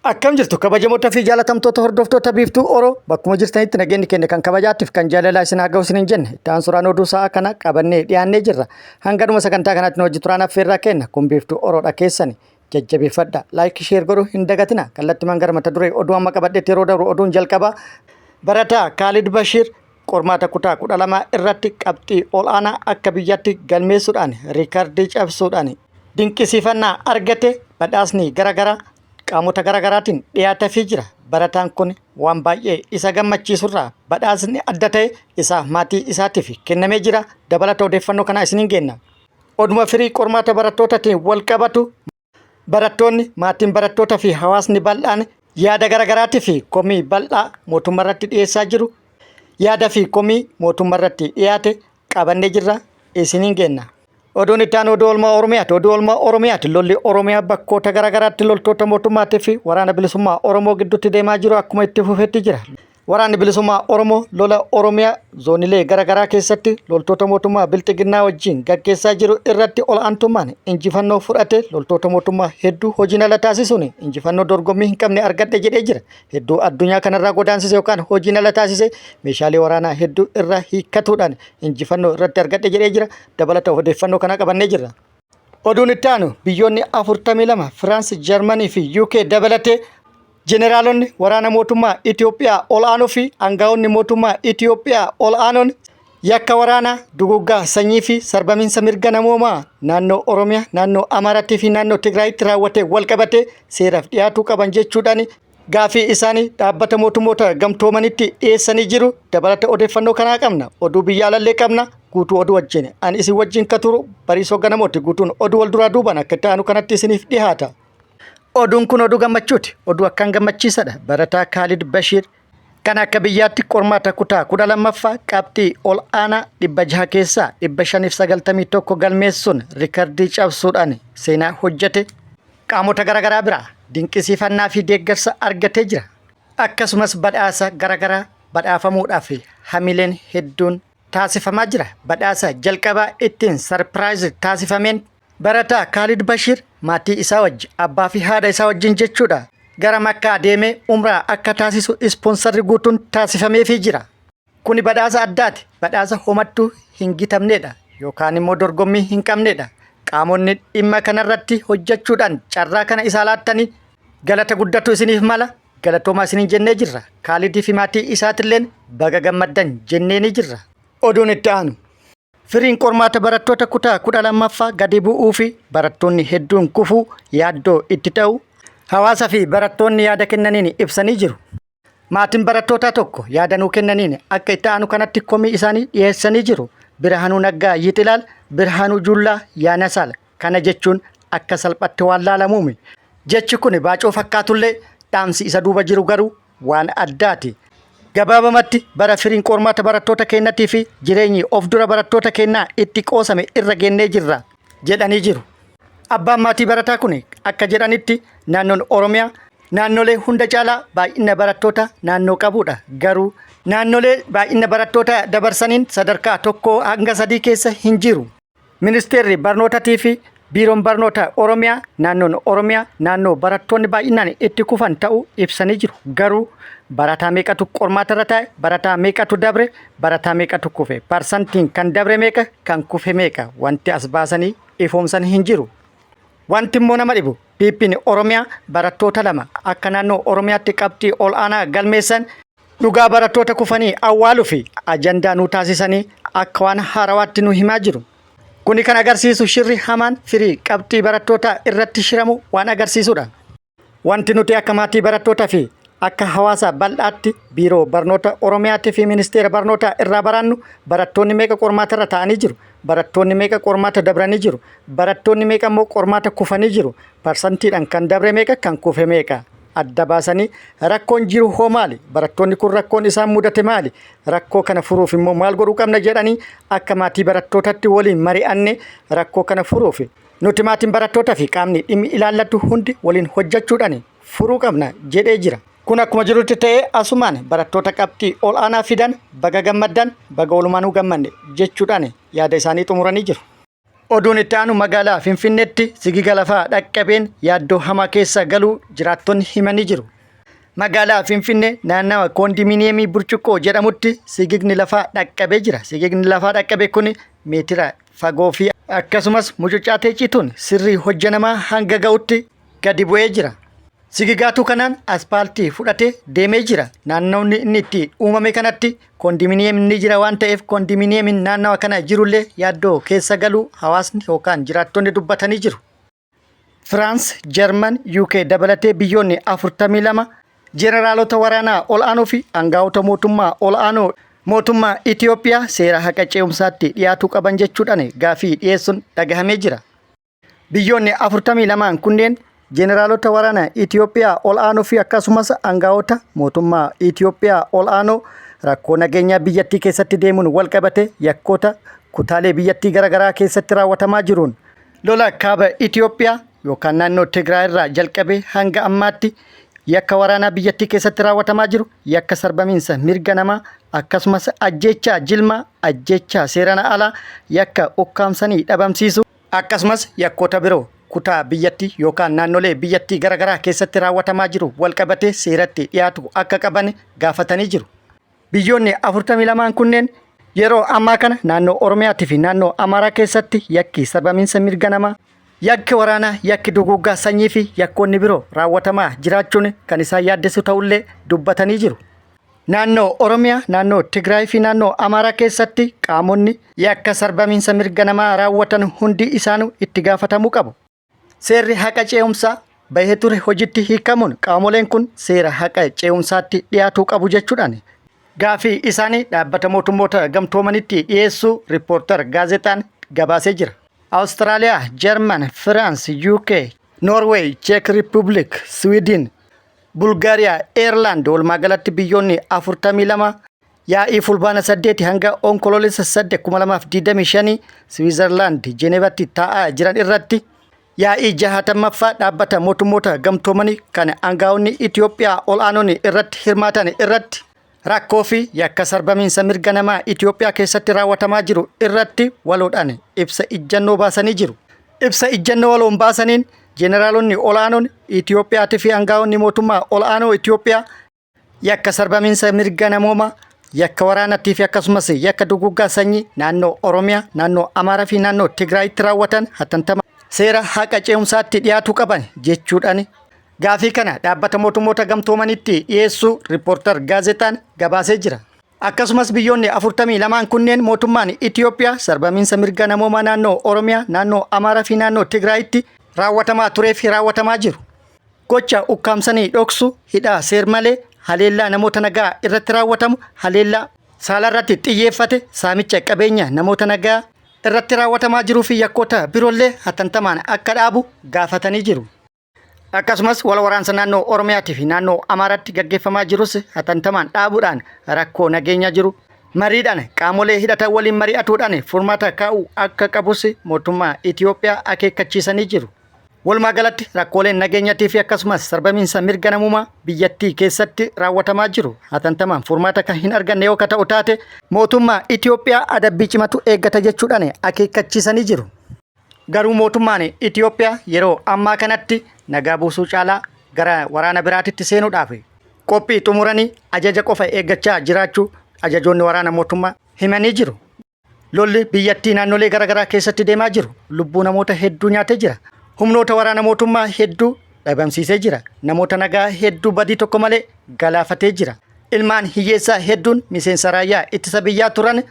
Akkam jirtu kabajamoota fi jaalatamtoota hordoftoota Biiftuu Oro, bakkuma jirtanitti nageenyi keenya kan kabajaattiif kan jaalalaa isin haa ga'u isiniin jenne. Itti aansuudhaan oduu sa'a kana qabannee dhiyaannee jirra. Hanga dhuma sagantaa kanaatti nu wajji turaan affeerraa kenna. Kun Biiftuu Oroodha, keessani jajjabeeffadha. Like, share godhuu hin dagatina. Kallattimaan gara mata duree oduu amma qabadhetti yeroo dabru, oduun jalqabaa barataa Kaalid Bashiir qormaata kutaa 12 irratti qabxii ol'aanaa akka biyyatti galmeessuudhaan riikardii cabsuudhaan dinqisiifannaa argate, badhaasni garaagaraa qaamota garaagaraatiin dhiyaatafii jira. Barataan kun waan baay'ee isa gammachiisurraa badhaasni adda ta'e isaa maatii isaatiif kennamee jira. Dabalata odeeffannoo kanaa isiniin geenna. Oduma firii qormaata barattootaatiin wal qabatu, barattoonni, maatiin barattootaa fi hawaasni bal'aan yaada garaagaraatii fi komii bal'aa mootummaa irratti dhiyeessaa jiru. Yaada fi komii mootummaa irratti dhiyaate qabannee jirra, isiniin geenna. Oduun itti aanu oduu oolmaa Oromiyaati. Oduu oolmaa Oromiyaati. Lolli Oromiyaa bakkoota garaagaraatti loltoota mootummaatii fi waraana bilisummaa Oromoo gidduutti deemaa jiru akkuma itti fufetti jira. Waraanni Bilisummaa Oromoo lola Oromiyaa zoonilee garaagaraa keessatti loltoota mootummaa Bilxiginnaa wajjin gaggeessaa jiru irratti ol'aantummaan injifannoo fudhate, loltoota mootummaa hedduu hojiin ala taasisuun injifannoo dorgommii hin qabne argadhe jedhee jira. Hedduu addunyaa kanarraa godaansise yookaan hojiin ala taasise, meeshaalee waraanaa hedduu irraa hiikkatuudhaan injifannoo irratti argadhe jedhee jira. Dabalata odeeffannoo kanaa qabannee jirra. Oduun itti aanu biyyoonni 42, Firaans, Jarmanii fi UK dabalatee, jeneraalonni waraana mootummaa Itoophiyaa ol'aanoo fi aangaa'onni mootummaa Itoophiyaa ol'aanoon yakka waraanaa, duguggaa sanyii fi sarbamiinsa mirga namoomaa naannoo Oromiyaa, naannoo Amaaraattii fi naannoo Tigraayitti raawwate walqabatee seeraaf dhiyaatuu qaban jechuudhaan gaafii isaanii dhaabbata mootummoota gamtoomanitti dhiyeessanii jiru. Dabalata odeeffannoo kanaa qabna. Oduu biyya alallee qabna. Guutuu oduu wajjin ani isin wajjin ka turu Bariisoo Ganamooti. Guutuun oduu wal duraa duubaan akka itti aanu kanatti isiniif dhiyaata. Oduun kun oduu gammachuuti. Oduu akkaan gammachiisadha. Barataa Kaalid Bashiir kan akka biyyaatti qormaata kutaa 12ffaa qabxii ol aanaa 600 keessaa 591 galmeessuun rikardii cabsuudhaan seenaa hojjete, qaamota garaagaraa biraa dinqisiifannaa fi deeggarsa argatee jira. Akkasumas badhaasa garaagaraa badhaafamuudhaaf hamileen hedduun taasifamaa jira. Badhaasa jalqabaa ittiin sarpiraayiz taasifameen barataa Kaalid Bashiir maatii isaa wajji, abbaa fi haadha isaa wajjin jechuudha, gara Makkaa deemee umraa akka taasisu ispoonsarri guutuun taasifameefii jira. Kuni badhaasa addaati. Badhaasa homattuu hin gitamneedha yookaan immoo dorgommii hin qabneedha. Qaamonni dhimma kanarratti hojjechuudhaan carraa kana isaa laattanii galata guddatu isiniif mala. Galatoomaa isiniin jennee jirra. Kaalidii fi maatii isaatilleen baga gammaddan jennee ni jirra. Oduun itti aanu. Firiin qormaata barattoota kutaa 12ffaa gadi bu'uu fi barattoonni hedduun kufuu yaaddoo itti ta'u hawaasa fi barattoonni yaada kennaniin ibsanii jiru. Maatiin barattootaa tokko yaada nuu kennaniin akka itti aanu kanatti komii isaanii dhiyeessanii jiru. Birhaanuu Naggaa Yixilaal, Birhaanuu Juullaa Yaanasaal. Kana jechuun akka salphatti waan laalamuumi. Jechi kun baacoo fakkaatullee dhaamsi isa duuba jiru garuu waan addaati. Gabaabamatti bara firiin qormaata barattoota keennatii fi jireenyi of dura barattoota keennaa itti qoosame irra geennee jirra jedhanii jiru. Abbaan maatii barataa kun akka jedhanitti, naannoon Oromiyaa naannolee hunda caalaa baay'ina barattoota naannoo qabudha. Garuu naannolee baay'ina barattoota dabarsaniin sadarkaa 1 hanga 3 keessa hin jiru. Ministeerri Barnootatii fi Biiroon Barnoota Oromiyaa naannoon Oromiyaa naannoo barattoonni baay'inaan itti kufan ta'uu ibsanii jiru. Garuu barataa meeqatu qormaata irra taa'e, barataa meeqatu dabre, barataa meeqatu kufe, parsantiin kan dabre meeqa, kan kufe meeqa, wanti as baasanii ifoomsan hin jiru. Wanti immoo nama dhibu, PP'n Oromiyaa barattoota lama akka naannoo Oromiyaatti qabxii ol'aanaa galmeessan dhugaa barattoota kufanii awwaaluu fi ajandaa nu taasisanii akka waan haarawaatti nu himaa jiru. Kuni kan agarsiisu shirri hamaan firii qabxii barattootaa irratti shiramu waan agarsiisudha. Wanti nuti akka maatii barattootaa fi akka hawaasa bal'aatti Biiroo Barnoota Oromiyaatii fi Ministeera Barnootaa irraa barannu, barattoonni meeqa qormaata irra taa'anii jiru, barattoonni meeqa qormaata dabranii jiru, barattoonni meeqa immoo qormaata kufanii jiru, parsantiidhaan kan dabre meeqa, kan kufe meeqa adda baasanii, rakkoon jiru hoo maali, barattoonni kun rakkoon isaan mudate maali, rakkoo kana furuuf immoo maal godhuu qabna jedhanii akka maatii barattootatti waliin mari'anne rakkoo kana furuuf nuti maatiin barattootaa fi qaamni dhimmi ilaallatu hundi waliin hojjechuudhaan furuu qabna jedhee jira. Kun akkuma jirutti ta'ee, asumaan barattoota qabxii ol'aanaa fidan baga gammaddan, baga walumaanuu gammanne jechuudhaan yaada isaanii xumuranii jiru. Oduun itti aanu magaalaa Finfinneetti sigiga lafaa dhaqqabeen yaaddoo hamaa keessa galuu jiraattonni himanii jiru. Magaalaa Finfinnee naannawa koondiminiyeemii Burcuqqoo jedhamutti sigigni lafaa dhaqqabee jira. Sigigni lafaa dhaqqabe kun meetira fagoo fi akkasumas mucucaatee cituun sirrii hojja namaa hanga ga'utti gadi bu'ee jira. Sigigaatuu kanaan aspaaltii fudhatee deemee jira. Naannawni inni itti uumame kanatti koondiminiyeemiin ni jira waan ta'eef koondiminiyeemiin naannawa kana jirullee yaaddoo keessa galuu hawaasni yookaan jiraattonni dubbatanii jiru. Firaans, Jarman, UK dabalatee biyyoonni 42 jeneraalota waraanaa ol'aanoo fi aangawoota mootummaa ol'aanoo mootummaa Itiyoophiyaa seera haqa ce'umsaatti dhiyaatuu qaban jechuudhaan gaafii dhiyeessuun dhagahamee jira. Biyyoonni 42n kunneen jeneraalota waraana Itiyoophiyaa ol'aanoo fi akkasumas aangawoota mootummaa Itiyoophiyaa ol'aanoo rakkoo nageenyaa biyyattii keessatti deemuun walqabate yakkoota kutaalee biyyattii garaagaraa keessatti raawwatamaa jiruun Lola kaaba Itiyoophiyaa yookaan naannoo Tigraay irraa jalqabee hanga ammaatti yakka waraanaa biyyattii keessatti raawwatamaa jiru, yakka sarbamiinsa mirga namaa akkasumas ajjeechaa jilmaa, ajjeechaa seeraan alaa, yakka ukkaamsanii dhabamsiisuu akkasumas yakkoota biroo kutaa biyyattii yookaan naannolee biyyattii garaagaraa keessatti raawwatamaa jiru walqabatee seeratti dhiyaatu akka qaban gaafatanii jiru. Biyyoonni 42n kunneen yeroo ammaa kana naannoo Oromiyaatii fi naannoo Amaaraa keessatti yakki sarbamiinsa mirga namaa, yakki waraanaa, yakki duguuggaa sanyii fi yakkoonni biroo raawwatamaa jiraachuun kan isaan yaaddessu ta'ullee dubbatanii jiru. Naannoo Oromiyaa, naannoo Tigraay fi naannoo Amaaraa keessatti qaamonni yakka sarbamiinsa mirga namaa raawwatan hundi isaanuu itti gaafatamuu qabu. Seerri haqa ce'umsaa bahee ture hojitti hiikamuun qaamoleen kun seera haqa ce'umsaatti dhiyaatuu qabu jechuudhaan gaafii isaanii dhaabbata mootummoota gamtoomanitti dhiyeessuu Riippoortar gaazexaan gabaasee jira. Awustiraaliyaa, Jarman, Firaans, UK, Noorweey, Cheek Riippubilik, Siwiidin, Bulgaariyaa, Eerlaand walumaa galatti biyyoonni 42 Yaa'ii Fulbaana 8 hanga Onkoloolessa 8 2025 Siwiizarlaand Jeneevatti taa'aa jiran irratti yaa'ii 60ffaa dhaabbata mootummoota gamtoomanii kan aangaa'onni Itiyoophiyaa ol'aanoon irratti hirmaatan irratti rakkoo fi yakka sarbamiinsa mirga namaa Itiyoophiyaa keessatti raawwatamaa jiru irratti waloodhaan ibsa ijjannoo baasanii jiru. Ibsa ijjannoo waloon baasaniin jeneraalonni ol'aanoon Itiyoophiyaatii fi aangaa'onni mootummaa ol'aanoo Itiyoophiyaa yakka sarbamiinsa mirga namoomaa, yakka waraanattii fi akkasumas yakka duguuggaa sanyii naannoo Oromiyaa, naannoo Amaaraa fi naannoo Tigraayitti raawwatan hatantama seera haqa ce'umsaatti dhiyaatuu qaban jechuudhaan gaafii kana dhaabbata mootummoota gamtoomanitti dhiyeessuu Riippoortar gaazexaan gabaasee jira. Akkasumas biyyoonni 42n kunneen mootummaan Itiyoophiyaa sarbamiinsa mirga namoomaa naannoo Oromiyaa, naannoo Amaaraa fi naannoo Tigraayitti raawwatamaa turee fi raawwatamaa jiru. Gocha ukkaamsanii dhoksu, hidhaa seer-malee, haleellaa namoota nagaa irratti raawwatamu, haleellaa saalarratti xiyyeeffate, saamicha qabeenya namoota nagaa irratti raawwatamaa jiruu fi yakkoota biroollee hatantamaan akka dhaabu gaafatanii jiru. Akkasumas wal waraansa naannoo Oromiyaatii fi naannoo Amaaraatti gaggeeffamaa jirus hatantamaan dhaabuudhaan rakkoo nageenyaa jiru mariidhaan qaamolee hidhatan waliin mari'atuudhaan furmaata kaa'uu akka qabus mootummaa Itiyoophiyaa akeekkachiisanii jiru. Walumaa galatti rakkooleen nageenyatii fi akkasumas sarbamiinsa mirga namummaa biyyattii keessatti raawwatamaa jiru hatantamaan furmaata kan hin arganne yoo ka ta'u taate mootummaa Itiyoophiyaa adabbii cimatu eeggata jechuudhaan akeekkachiisanii jiru. Garuu mootummaan Itiyoophiyaa yeroo ammaa kanatti nagaa buusuu caalaa gara waraana biraatitti seenuudhaaf qophii xumuranii ajaja qofa eeggachaa jiraachuu ajajoonni waraana mootummaa himanii jiru. Lolli biyyattii naannolee garaagaraa keessatti deemaa jiru lubbuu namoota hedduu nyaatee jira. Humnoota waraana mootummaa hedduu dhabamsiisee jira. Namoota nagaa hedduu badii tokko malee galaafatee jira. Ilmaan hiyyeessaa hedduun miseensa raayyaa ittisa biyyaa turan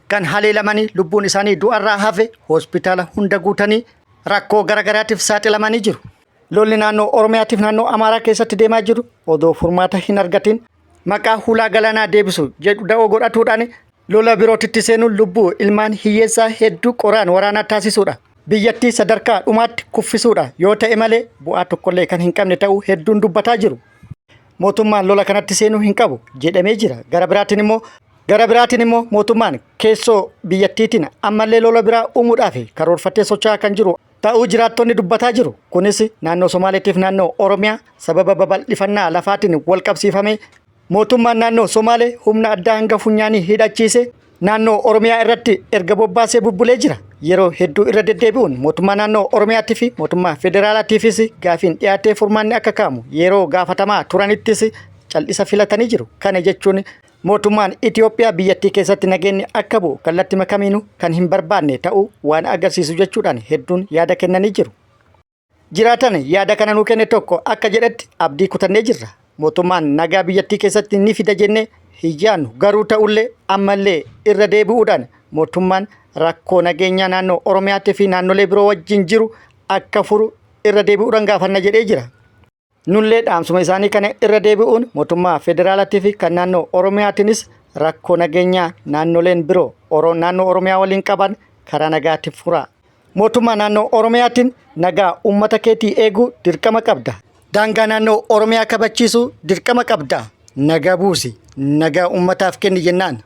kan haleelamanii lubbuun isaanii du'arraa hafe hospitaala hunda guutanii rakkoo garaagaraatiif saaxilamanii jiru. Lolli naannoo Oromiyaatiif naannoo Amaaraa keessatti deemaa jiru odoo furmaata hin argatin maqaa hulaa galaanaa deebisu jedhu da'oo godhatuudhaan lola birootitti seenuun lubbuu ilmaan hiyyeessaa hedduu qoraan waraanaa taasisuudha. Biyyattii sadarkaa dhumaatti kuffisuudha yoo ta'e malee bu'aa tokkollee kan hin qabne ta'uu hedduun dubbataa jiru. Mootummaan lola kanatti seenuu hin qabu jedhamee jira. Gara biraatiin immoo gara biraatiin immoo mootummaan keessoo biyyattiitiin ammallee lola biraa uumuudhaaf karoorfatee socho'aa kan jiru ta'uu jiraattonni dubbataa jiru. Kunis naannoo Somaaleetiif naannoo Oromiyaa sababa babal'ifannaa lafaatiin wal qabsiifamee mootummaan naannoo Somaalee humna addaa hanga funyaanii hidhachiise Naannoo Oromiyaa irratti erga bobbaasee bubbulee jira. Yeroo hedduu irra deddeebi'uun mootummaa naannoo Oromiyaatii fi mootummaa federaalaatiifis gaafiin dhiyaatee furmaanni akka ka'amu yeroo gaafatamaa turanittis cal'isa filatanii jiru. Kana jechuun mootummaan Itoophiyaa biyyattii keessatti nageenyi akka bu'u kallattima kamiinuu kan hin barbaanne ta'uu waan agarsiisu jechuudhaan hedduun yaada kennanii jiru. Jiraatan yaada kana nuu kenne tokko akka jedhetti abdii kutannee jirra. Mootummaan nagaa biyyattii keessatti ni fida jennee hin yaadnu. Garuu ta'ullee ammallee irra deebi'uudhaan mootummaan rakkoo nageenyaa naannoo Oromiyaatii fi naannolee biroo wajjin jiru akka furu irra deebi'uudhaan gaafanna jedhee jira. Nullee dhaamsuma isaanii kana irra deebi'uun mootummaa federaalaatii fi kan naannoo Oromiyaatiinis rakkoo nageenyaa naannoleen biroo naannoo Oromiyaa waliin qaban karaa nagaatti furaa. Mootummaa naannoo Oromiyaatiin nagaa uummata keetii eeguu dirqama qabda. Daangaa naannoo Oromiyaa kabachiisuu dirqama qabda. Nagaa buusi, nagaa uummataaf kenni jennaan.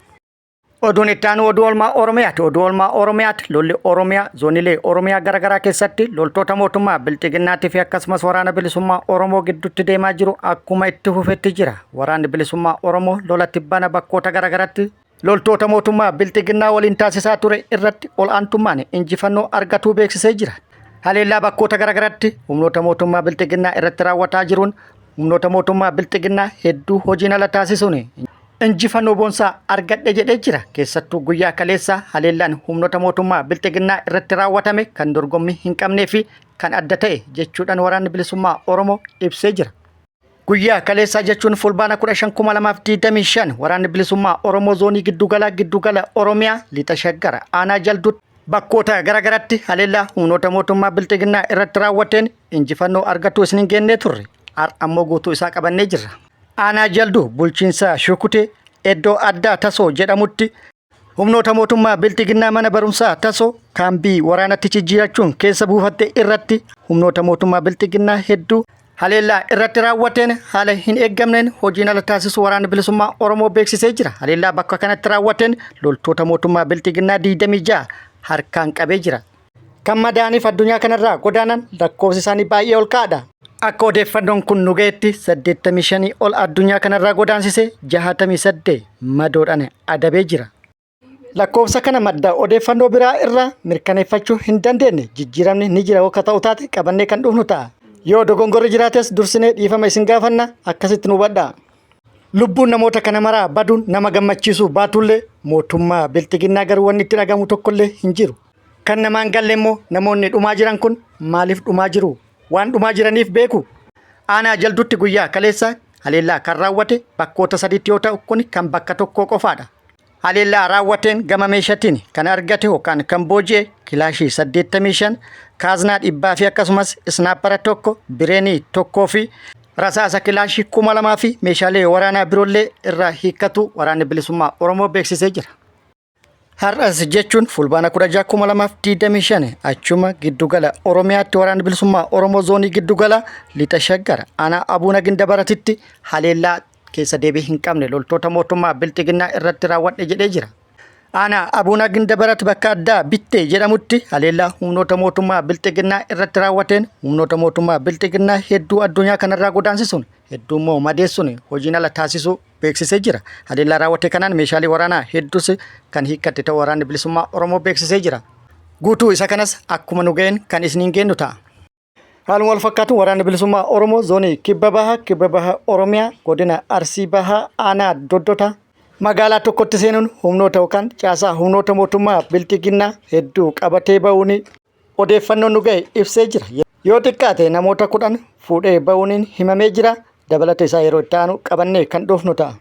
Oduun itti aanu oduu oolmaa Oromiyaati. Oduu oolmaa Oromiyaati. Lolli Oromiyaa zoonilee Oromiyaa garaagaraa keessatti loltoota mootummaa Bilxiginnaatii fi akkasumas waraana bilisummaa Oromoo gidduutti deemaa jiru akkuma itti fufetti jira. Waraanni bilisummaa Oromoo lola tibbana bakkoota garaagaraatti loltoota mootummaa Bilxiginnaa waliin taasisaa ture irratti ol'aantummaan injifannoo argatuu beeksisee jira. Haleellaa bakkoota garaagaraatti humnoota mootummaa Bilxiginnaa irratti raawwataa jiruun humnoota mootummaa Bilxiginnaa hedduu hojiin ala taasisuun injifannoo boonsaa argadhe jedhee jira. Keessattuu guyyaa kaleessaa haleellaan humnoota mootummaa Bilxiginnaa irratti raawwatame kan dorgommii hin qabnee fi kan adda ta'e jechuudhaan waraanni bilisummaa Oromoo ibsee jira. Guyyaa kaleessaa jechuun Fulbaana 15,2025 waraanni bilisummaa Oromoo zoonii giddugala giddugala Oromiyaa lixa Shaggar aanaa Jalduutti bakkoota garaagaratti haleellaa humnoota mootummaa Bilxiginnaa irratti raawwateen injifannoo argachuu isin hin geennee turre. Har'a ammoo guutuu isaa qabannee jirra. Aanaa Jalduu bulchiinsa Shukutee iddoo addaa Tasoo jedhamutti humnoota mootummaa Bilxiginnaa mana barumsaa Tasoo kaambii waraanatti jijjiirachuun keessa buufatte irratti humnoota mootummaa Bilxiginnaa hedduu haleellaa irratti raawwateen haala hin eeggamneen hojiin ala taasisuu waraanni bilisummaa Oromoo beeksisee jira. Haleellaa bakka kanatti raawwateen loltoota mootummaa Bilxiginnaa 26 harkaan qabee jira. Kan madaa'aniif addunyaa kanarraa godaanan lakkoofsi isaanii baay'ee ol ka'aadha. Akka odeeffannoon kun nu ga'etti 85 ol addunyaa kanarraa godaansise 68 madoodhaan adabee jira. Lakkoofsa kana madda odeeffannoo biraa irraa mirkaneeffachuu hin dandeenye jijjiiramni ni jira akka ta'u taate qabannee kan dhufnu ta'a. Yoo dogongorri jiraates dursinee dhiifama isin gaafanna akkasitti nu hubadhaa. Lubbuun namoota kana maraa baduun nama gammachiisuu baatullee mootummaa bilxiginnaa garuu wanni itti dhagamu tokkollee hin jiru. Kan namaan galle immoo namoonni dhumaa jiran kun maaliif dhumaa jiru? Waan dhumaa jiraniif beeku? Aanaa Jalduutti guyyaa kaleessa haleellaa kan raawwate bakkoota sadiitti yoo ta'u kun kan bakka tokkoo qofaadha. Haleellaa raawwateen gama meeshatiin kan argate yookaan kan booji'e kilaashii 85, kaaznaa dhibbaa fi akkasumas isnaappara tokko, bireenii tokkoo fi rasaasa kilaashii 2000 fi meeshaalee waraanaa biroollee irraa hiikkatu waraanni bilisummaa Oromoo beeksisee jira. Har'as jechuun Fulbaana 16,2025 achuma giddugala Oromiyaatti waraanni bilisummaa Oromoo zoonii giddugala lixa Shaggar aanaa Abuuna Gindabaratitti haleellaa keessa deebii hin qabne loltoota mootummaa Bilxiginnaa irratti raawwadhe jedhee jira. Aanaa Abuuna Gindabarat bakka addaa Bittee jedhamutti haleellaa humnoota mootummaa Bilxiginnaa irratti raawwateen humnoota mootummaa Bilxiginnaa hedduu addunyaa kanarraa godaansisuun hedduu immoo madeessuun hojiin ala taasisuu beeksisee jira. Haleellaa raawwate kanaan meeshaalee waraanaa hedduus kan hiikkate ta'uu waraanni bilisummaa Oromoo beeksisee jira. Guutuu isa kanas akkuma nu ga'een kan isiniin geennu ta'a. Haaluma wal fakkaatuun waraanni bilisummaa Oromoo zoonii kibba bahaa kibba baha Oromiyaa godina Arsii bahaa aanaa Doddota magaalaa tokkotti seenuun humnoota yookaan caasaa humnoota mootummaa bilxiginnaa hedduu qabatee ba'uun odeeffannoon nu ga'e ibsee jira. Yoo xiqqaate namoota 10 fuudhee ba'uun himamee jira. Dabalata isaa yeroo itti aanu qabannee kan dhufnu ta'a.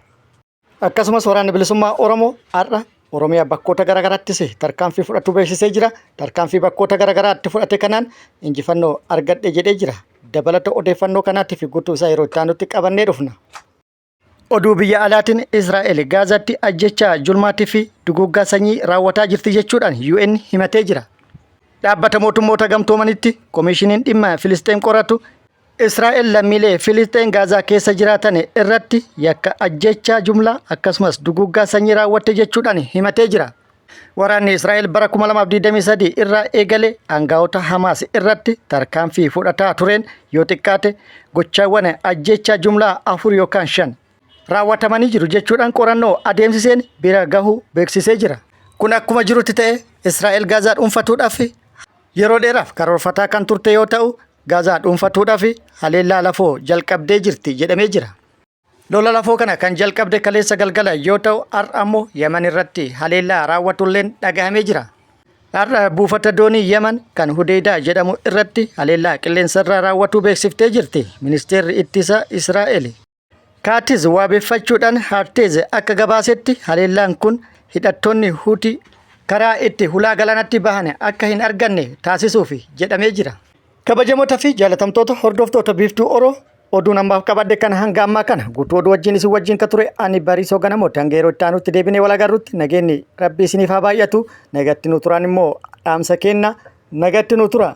Akkasumas waraanni bilisummaa Oromoo har'a Oromiyaa bakkoota garaagaraattis tarkaanfii fudhatu beeksisee jira. Tarkaanfii bakkoota garaagaraatti fudhate kanaan injifannoo argadhe jedhee jira. Dabalata odeeffannoo kanaatiif guutuu isaa yeroo itti aanutti qabannee dhufna. Oduu biyya alaatiin Israa'el Gaazaatti ajjechaa julmaatii fi duguuggaa sanyii raawwataa jirti jechuudhaan UN himatee jira. Dhaabbata mootummoota gamtoomanitti komiishiniin dhimma Filisxeem qoratu Israa'el lammiilee Filisxeem Gaazaa keessa jiraatan irratti yakka ajjechaa jumlaa akkasumas duguuggaa sanyii raawwatte jechuudhaan himatee jira. Waraanni Israa'el bara 2023 irraa eegale aangaa'ota Hamaas irratti tarkaanfii fudhataa tureen yoo xiqqaate gochaawwan ajjeechaa jumlaa afur yookaan shan raawwatamanii jiru jechuudhaan qorannoo adeemsiseen bira gahuu beeksisee jira. Kun akkuma jirutti ta'e Israa'el Gaazaa dhuunfatuudhaaf yeroo dheeraaf karoorfataa kan turte yoo ta'u Gaazaa dhuunfatuudhaaf haleellaa lafoo jalqabdee jirti jedhamee jira. Lola lafoo kana kan jalqabde kaleessa galgala yoo ta'u har'a ammoo Yaman irratti haleellaa raawwatulleen dhagahamee jira. Har'a buufata doonii Yaman kan Hudeydaa jedhamu irratti haleellaa qilleensarraa raawwatuu beeksiftee jirti ministeerri ittisa Israa'el. Kaatiz waabeffachuudhaan Haarteez akka gabaasetti haleellaan kun hidhattoonni Huutii karaa itti hulaa galaanatti bahan akka hin arganne taasisuufi jedhamee jira. Kabajamoota fi jaalatamtoota hordoftoota Biiftuu Oro oduun ammaaf qabadhe kan hanga ammaa kana guutuu oduu wajjin isin wajjin ka ture ani Bariisoo Ganamooti. Hanga yeroo itti aanutti deebinee wal agarrutti nageenyi Rabbi isiniif haa baay'atu. Nagatti nu turaan immoo dhaamsa kenna. Nagatti nu tura.